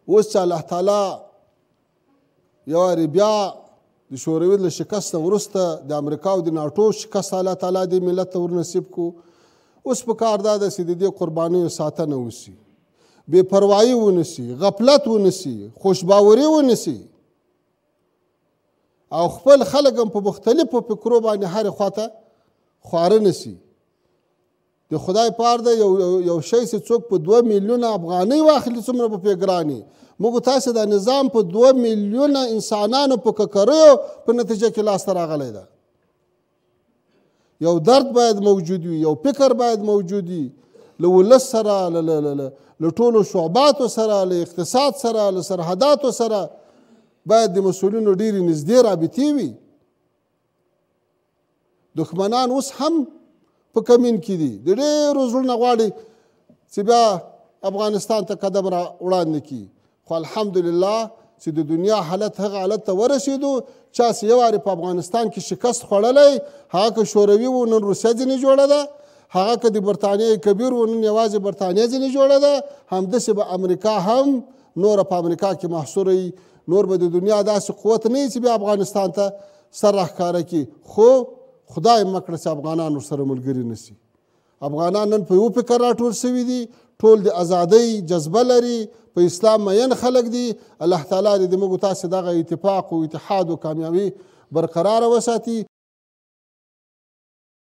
اوس چې الله تعالی یو وارې بیا د شوروي له شکست نه وروسته د امریکا او د ناټو شکست الله تعالی دې ملت ته ورنصیب کو. اوس په کار دا ده چې د دې قربانیو ساتنه وشي، بې پروایي ونه سي، غفلت ونه سي، خوشباوري ونه سي، او خپل خلک هم په مختلفو فکرو باندې هرې خواته خواره نه سي. د خدای پار دی یو شی چې څوک په 2 میلیونه افغانۍ واخلي څومره به پرې ګران وي. موږ تاسې دا نظام په 2 میلیونه انسانانو په ککریو په نتیجه کې لاسته راغلی ده. یو درد باید موجود وي، یو فکر باید موجود وي، له ولس سره، له ټولو شعباتو سره، له اقتصاد سره، له سرحداتو سره باید د مسؤلینو ډېرې نږدې رابطې وي. دښمنان اوس هم په کمین کې دي، د ډېرو زړونه غواړي چې بیا افغانستان ته قدم را وړاندې کړي. خو الحمدلله چې د دنیا حالت هغه حالت ته ورسېدو چا چې یو وارې په افغانستان کې شکست خوړلی، هغه که شوروي و نن روسیه ځینې جوړه ده، هغه که د برتانیې کبیر و نن یوازې برتانیه ځینې جوړه ده، همداسې به امریکا هم نوره په امریکا کې محصوره وي. نور به د دنیا داسې قوت نه وي چې بیا افغانستان ته سر راښکاره کړي. خو خدای مه کړه چې افغانان ورسره ملګري نه سي. افغانان نن په یو فکر راټول سوي دي، ټول د ازادۍ جذبه لري، په اسلام مین خلک دي. الله تعالی دې د موږ تاسې دغه اتفاق او اتحاد او کامیابي برقراره وساتي.